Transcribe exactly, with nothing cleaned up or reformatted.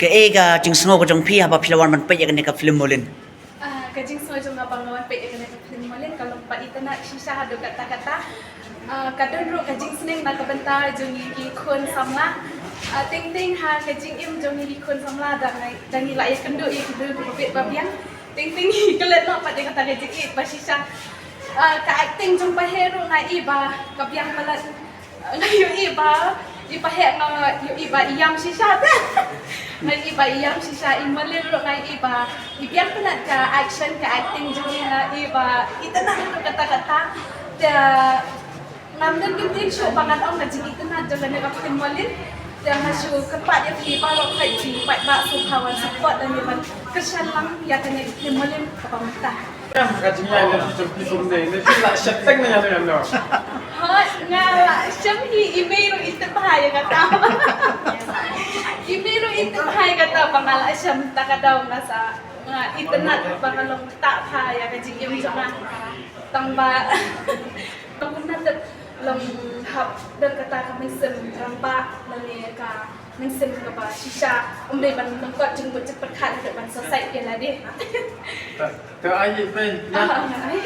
Kaei ka jingsngew ka jong phi haba phi la wan ban peit ïa kane ka film Molin? Ah, ka jingsngew jong nga ba nga wan peit ïa kane ka film Molin ka long ba itynnad shisha haduh katta katta. Ah, ka don ruh ka jingsneng na ka bynta jong ngi ki khun samla. Ah, teng teng ha ka jingim jong ngi ki khun samla da ngi da ngi la ïakynduh ïa ki briew kiba bit ba biang. Teng teng ngi klet noh pat ïa kata ka jingïeit ba shisha. Ah, ka acting jong Paheh ruh nga i ba ka biang palat. Nga ïohi ba i Paheh nga ïohi ba i ïam shisha te. Nga ïohi ba i ïam shisha, i Molin ruh nga ïohi ba i biang palat ka action ka acting jong i, nga ïohi ba itynnad ruh katta katta. Te ngam don kyntien shuh ba ngan ong ka jingitynnad jong kane ka film Molin. Te nga shu kyrpad ïa phi baroh khoit phi paidbah sngewbha wan support lane ban kyrshan lang ïa kane ka film Molin kaba mynta. Em, ka jingïaid lem jong phi kumne, ne phi la shet teng ne ïa ne ïa no? Hooid, nga la shem hi, i mei ruh i tip bha ïa kata. I mei ruh i tip bha ïa kata ba nga la shem, ta ka daw nga sa, nga itynnad ba nga long tah bha ïa ka jingim jong nga. Tang ba, tang kumne tip long hap don kata ka mynsiem rangbah lane ka mynsiem kaba shisha, ym dei ban lyngkot jingmut jingpyrkhat, ban sa sait ïa lade. To, to, ai, phi, na. Ah, ai.